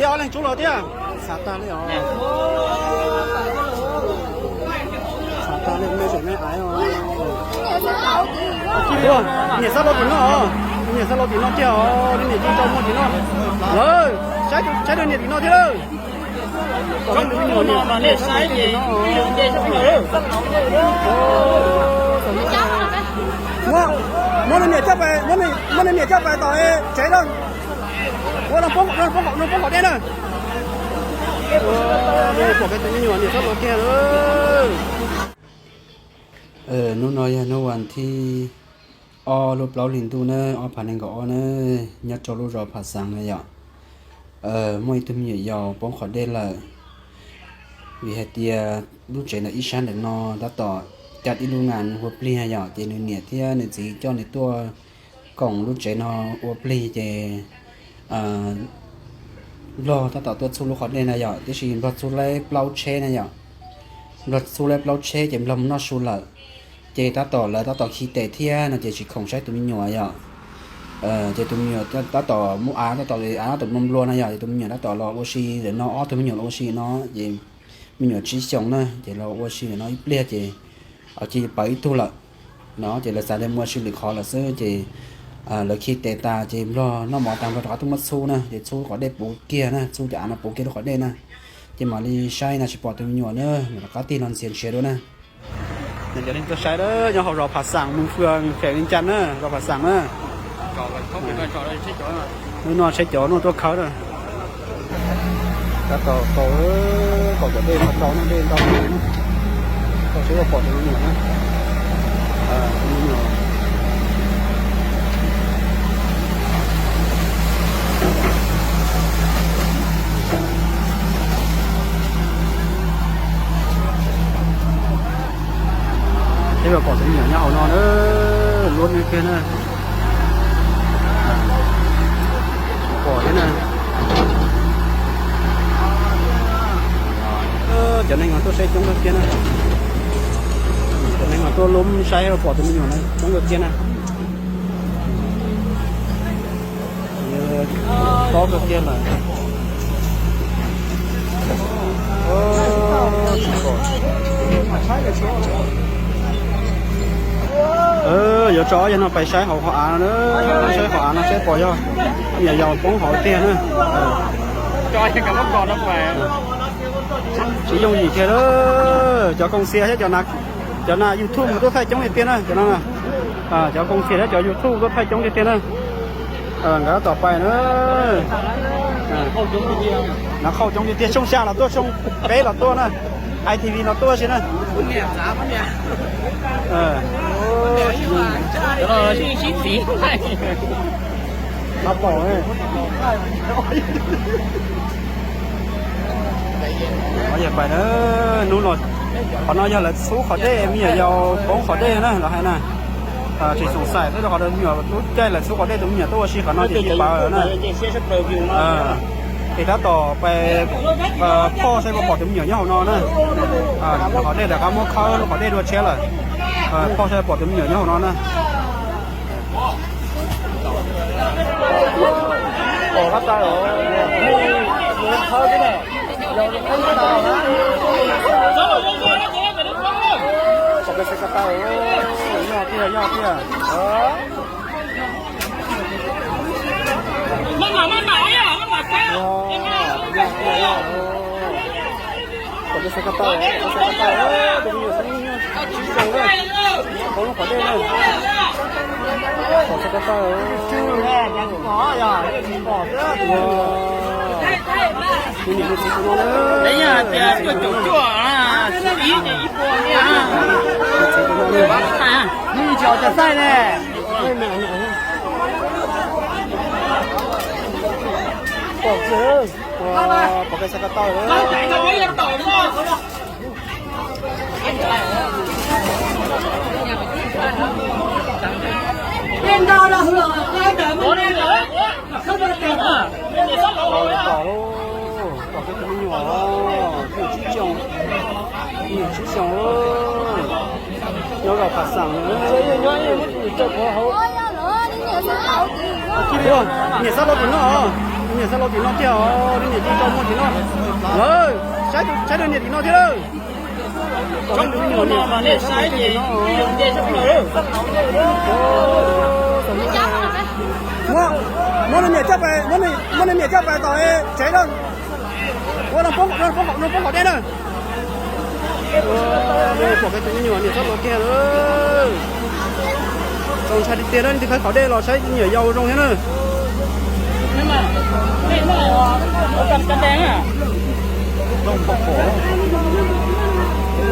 Ob leeg tsuab los thiab. Xav tag li os. Xav tag li, me zeem me aiv os. Ua, niam xav los tim no os. Niam xav los tim no kiag os, niam tsis tau muaj tim no. Lawm, saib, saib rau niam tim no thiab lawm. Kom me nyuam niam, niam saib tim no. Muab, muab nws niam coj pais, muab nws niam coj pais tom tsev na. Ua, no poob, no poob, no poob qhov dej na. Pom kiag tus me nyuam niam txhob los kiag lawm. Hnub no yog hnub vas thib ob lub plaub hlis ntuj na, ob phav nees nkaum ob na, nyob rau lub zos Phav Xaas na yom. Muaj ib tug me nyuam yaus poob qhov dej lawm, vim hais tias lub tsev ntawm ib sab ntawm no tab tom cab ib lub ngas ua plig yom, ces nws niam thiab nws txiv coj nws tuaj koom lub tsev no ua plig ces Nplog tab tom tuaj txhub lub qhov dej na yom, tiam sis Nplog txhub laib plaub tsheb na yom. Nplog txhub laib plaub tsheb ces Nplog mus noj su lawm. Ces tab tom lawv tab tom khi tes thiab no ces tsis khoom saib tus me nyuam yom. Ces tus me nyuam tab tom muaj av, tab tom av tab tom nplua nplua na yom, ces tus me nyuam tab tom los ua si ntawm no, ob tug me nyuam los ua si no, ces me nyuam tsib xyoos na, ces los ua si ntawm no ib pliag ces cia li pawv ib tug lawm. No ces lawv xav tias mus ua si lwm qhov lawm xwb ces lawv khi tes tas ces Nplog noj mov tas Nplog rov qab tuaj muab txhub na, ces txhub qhov dej puv kiag na, txhub cov av no puv kiag lub qhov dej na. Ces mam li saib na tsis pom tus me nyuam na, mam rov qab tig los ntxias ntshiav dua na. Cov neeg tuaj saib nyob hauv zos Phav Xaas, mus fwj khem li cas na, zos Phav Xaas na. Hnub no saib cov no tuaj khawb na. Tab tom kaum, kaum cov dej no rau no, dej ntau, rau seb puas pom tus me nyuam na. Seb puas pom tus me nyuam nyob hauv no na, luab nws kiag na. Pom thiab na. Cov neeg no tuaj saib coob kawg kiag na. Cov neeg no tuaj lub saib pom tus me nyuam no coob kawg kiag na. Tob kawg kiag lawm. Yuav tso ob yawg no pais saib hauv qhov av no, saib qhov av no saib pom yog me nyuam yaus poob hauv tiag na. Tsis yooj yim kiag, cov koom xias thiab cov na YouTube mas tuaj thaij coob tiag tiag na, cov no, cov koom xias thiab cov YouTube tuaj thaij coob tiag tiag na. Nkawd tab tom pais na. Nov qhauj coob tiag tiag, xyoo xya los tuaj, xyoo peb los tuaj na, I T V los tuaj si na. Pais na, hnub no qhov no yog lawv txhub qhov dej, me nyuam yaus poob qhov dej na los hais na. Tsis xoom xaim xwb rau qhov me nyuam tub caij lawv txhub qhov dej, tus me nyuam tuaj ua si qhov no ces tsis pawv na. Ces tab tom pais phoj saib puas pom tus me nyuam nyob hauv no na. Qhov dej rov qab muab khawb lub qhov dej dua tshiab lawm. Phoj saib pom tus me nyuam nyob hauv no na. Pom kab tau, khawb thiab na. Pom peb xav kab tau, yog tiag yog tiag. Pom peb xav kab tau, pom peb xav kab tau, tus me nyuam xwb tsib xyoos na, poob lub qhov dej na. Pom xav kab tau. Tus niam tus txiv tus no na. Tus txiv tus no na. Pom kiag, pom peb xav kab tau. Pom lauj, pom kab tus me nyuam, me nyuam tsib xyoos, me nyuam tsib xyoos lauj. Nyob zos Phav Xaas na. Niam xav los tim no os. Niam xab laus tim no thiab os, niam tsis tau muaj tim no. Lawm, saib, saib niam tim no thiab lawm. Muab, muab niam coj pais, muab niam coj pais tom tsev na. Ua no poob qhov dej na. Pom tus me nyuam niam txhob los kiag lawm. Txaus ntshai tiag tiag na, leej twg khawb qhov dej los saib me nyuam yau zoo thiab na.